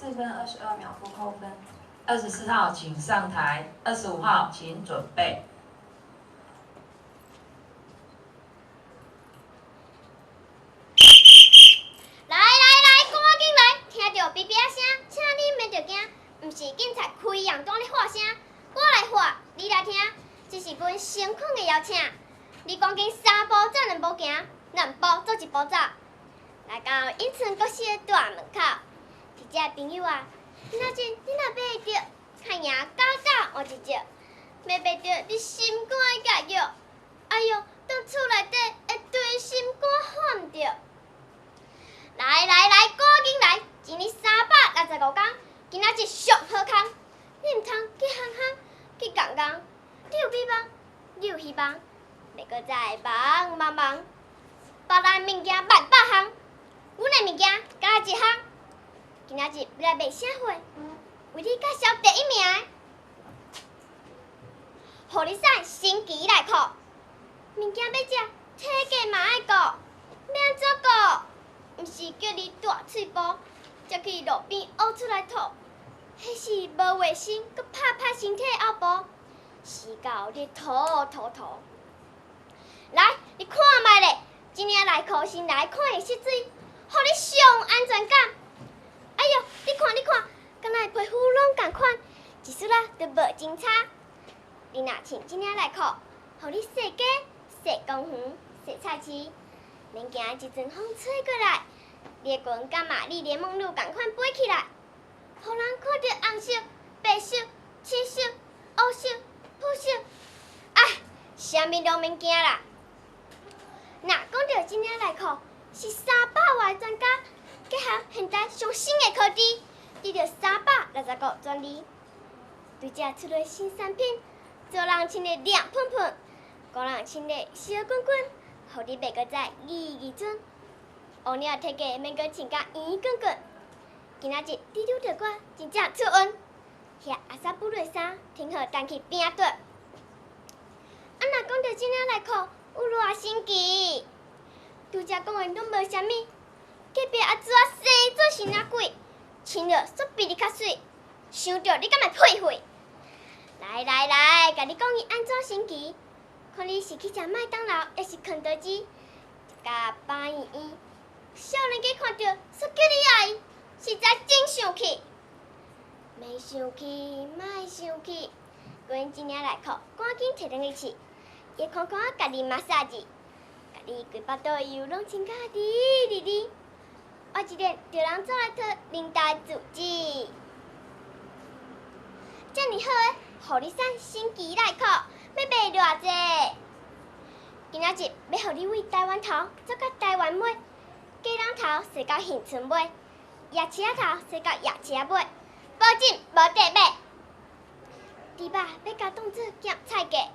4分22秒，不扣分。24号请上台，25号请准备。来来来，赶紧来！听著哔哔仔声，请你免著惊，毋是警察开阳单咧喊声，我来喊，你来听，这是阮诚恳的邀请。你赶紧三步走两步行，两步做一步走，来到永春国小大门口。伫遮的朋友啊，今仔日你若买会著，较赢九打换一石，买袂著你心肝会夹肉。哎哟，踮厝内底会对心肝喊毋著。来来来，赶紧来！一年365天，今仔日上好康。你毋通去行行，去共共。你有美梦，你有希望，袂阁再茫茫茫。别人物件万百项，阮的物件干焦一项。今仔日欲来卖啥货？为你介绍第一名的，予你使神奇内裤。物件欲食，体格嘛爱顾，欲按怎顾？毋是叫你大喙步，才去路边挖出来吐，彼是无卫生，阁拍歹身体后部，死到你吐吐吐。来，你看覓咧，這领内裤先来看会湿水，予你上有安全感。哎哟，你看你看，敢若皮肤攏仝款，一丝仔都无真差。你若穿這领内裤，予你踅街、踅公园、踅菜市，免惊一阵风吹过来，你的裙佮玛丽莲梦露仝款飞起来，予人看著红色、白色、青色、乌色、紫色，啊，啥物拢免惊啦。若讲著這领内裤是300外专家，结合现代上新的科技，得著365专利，对这出的新产品，查某人穿得亮喷喷，查某人穿得烧滚滚，予你袂阁再二二阵，乌领体格免阁穿甲圆滚滚。今仔日你拄著我，真正出运。遐阿萨布鲁的衫，挺好当去拼桌。啊，若讲著這领内裤有偌神奇，拄才讲的攏無啥物，隔壁阿祖仔生做神仔鬼，穿著煞比你較媠，想著你敢會屁屁？來來來，共你講伊按怎神奇，看你是去食麥當勞，抑是肯德基，食甲飽圓圓，少年家看著煞叫你愛，實在真生氣。免生氣，莫生氣，阮這領內褲趕緊提轉去試，伊會寬寬仔共你馬殺雞，共你規腹肚油攏清甲滴滴滴。我一日著人做來討恁家住址。遮爾好的，予你使神奇內褲，欲賣偌濟？今仔日欲予你為台灣頭做到台灣尾，基隆頭踅到恆春尾，夜市仔頭踅到夜市仔尾，保證無得買。豬肉欲共當做鹹菜價，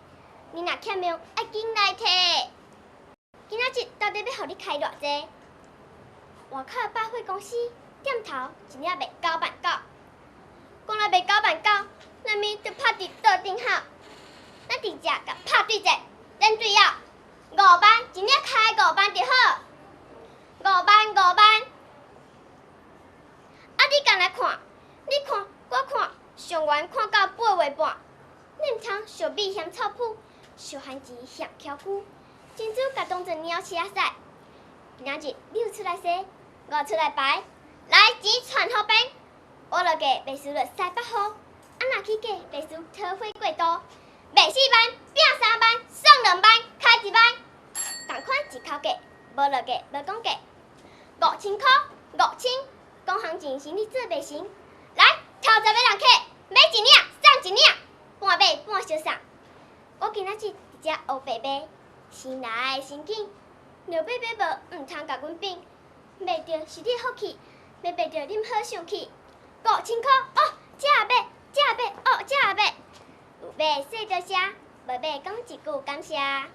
你若欠用，愛緊來提。今仔日到底欲予你開偌濟？外口的百貨公司店頭一領賣9萬9，講來賣九萬九，咱咪就拍佇桌頂吼，咱直接共拍對折，免對要五萬，一領開五萬就好，五萬五萬。啊，你敢來看？你看，我看，上懸看到八月半，你毋通惜米嫌臭麩，惜番薯嫌蹺龜，珍珠共當做鳥鼠仔屎。今仔日你有出來踅，我出來排，來錢傳予邊，我落價袂輸落西北雨，啊若起價袂輸桃花過渡，賣4萬，拼3萬，送2萬，開1萬，仝款一口價，無落價無講價，5000箍，五千，講行情生意做袂成，來頭十個人客，買一領送一領，半買半相送。我今仔日佇遮烏白賣，先來先緊。尿買買無，毋通共阮比。賣著是你的福氣，買袂著你毋好生氣。5000箍哦，這也買，這也買，哦，這也買。有買說多謝，無買講一句感謝。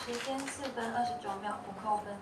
時間4分29秒，不扣分。